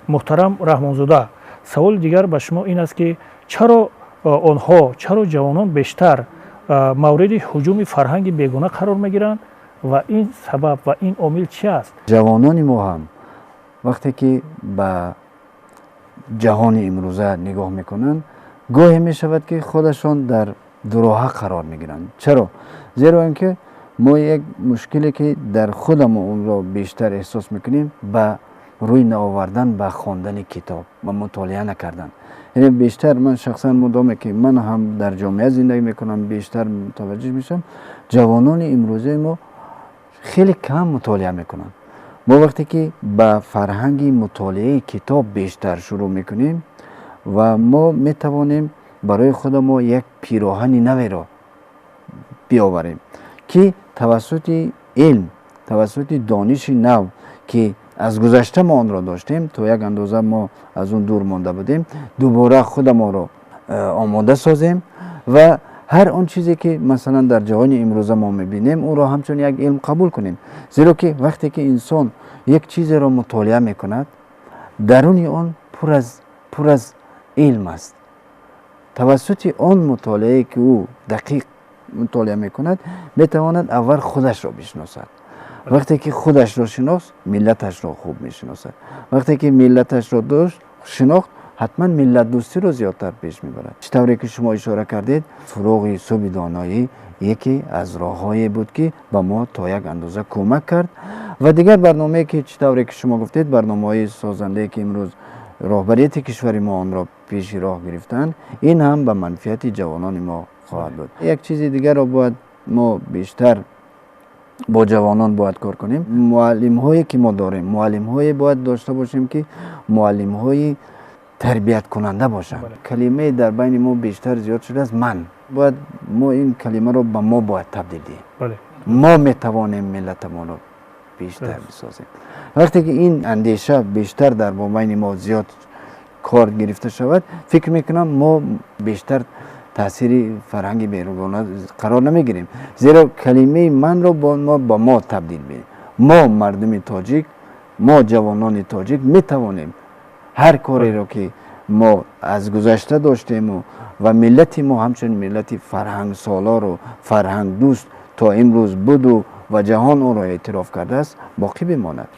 Муҳтарам Раҳмонзода, саволи дигар ба шумо ин аст, ки чаро онҳо, чаро ҷавонон бештар мавриди ҳуҷуми фарҳанги бегона қарор мегиранд ва ин сабаб ва ин омил чи аст? Ҷавонони мо ҳам вақте ки ба ҷаҳони имрӯза нигоҳ мекунанд, гоҳе мешавад, ки худашон дар дуроҳа қарор мегиранд. Чаро? Зеро ин ки мо як мушкиле, ки дар худамо онро бештар эҳсос мекунем, ба рӯй наовардан ба хондани китоб ва мутолиа накардан. Яъне бештар ман шахсан, мудоме ки ман ҳам дар ҷомеа зиндагӣ мекунам, бештар мутаваҷҷӯҳ мешавам, ҷавонони имрӯзаи мо хеле кам мутолиа мекунанд. Мо вақте ки ба фарҳанги мутолиаи китоб бештар шурӯъ мекунем ва мо метавонем барои худамо як пироҳани наверо биёварем, ки тавассути илм, тавассути дониши нав, ки аз гузашта мо онро доштем, то як андоза мо аз он дур монда будем, дубора худамонро омода созем ва ҳар он чизе, ки масалан дар ҷаҳони имрӯза мо мебинем, онро ҳамчун як илм қабул кунем. Зеро ки вақте ки инсон як чизеро мутолиа мекунад, даруни он пур аз илм аст. Тавассути он мутолиае, ки ӯ дақиқ мутолиа мекунад, метавонад аввал худашро бишносад. Вақте ки худашро шинохт, миллаташро хуб мешиносад. Вақте ки миллаташро дошт, шинохт, ҳатман миллатдӯстиро зиёдтар пеш мебарад. Чӣ тавре ки шумо ишора кардед, «Фуруғи субҳи доноӣ» яке аз роҳҳое буд, ки ба мо то як андоза кӯмак кард. Ва дигар барномае, ки чӣ тавре ки шумо гуфтед, барномаҳои созандае, ки имрӯз роҳбарияти кишвари мо онро пеши роҳ гирифтанд, ин ҳам ба манфиати ҷавонони мо хоҳад буд. Як чизи дигарро бояд мо бештар бо ҷавонон бояд кор кунем. Муаллимҳое, ки мо дорем, муаллимҳое бояд дошта бошем, ки муаллимҳои тарбияткунанда бошанд. Калимае дар байни мо бештар зиёд шудааст: «ман». Бояд мо ин калимаро ба «мо» бояд табдил диҳем. Мо метавонем миллатамонро бештар бисозем. Вақте ки ин андеша бештар дар мобайни мо зиёд кор гирифта шавад, фикр мекунам, мо бештар таъсири фарҳанги бегона қарор намегирем, зеро калимаи «ман»ро мо ба «мо» табдил медиҳем. Мо, мардуми тоҷик, мо, ҷавонони тоҷик, метавонем ҳар кореро, ки мо аз гузашта доштему ва миллати мо ҳамчун миллати фарҳангсолору фарҳангдӯст то имрӯз буду ва ҷаҳон онро эътироф кардааст, боқӣ бимонад.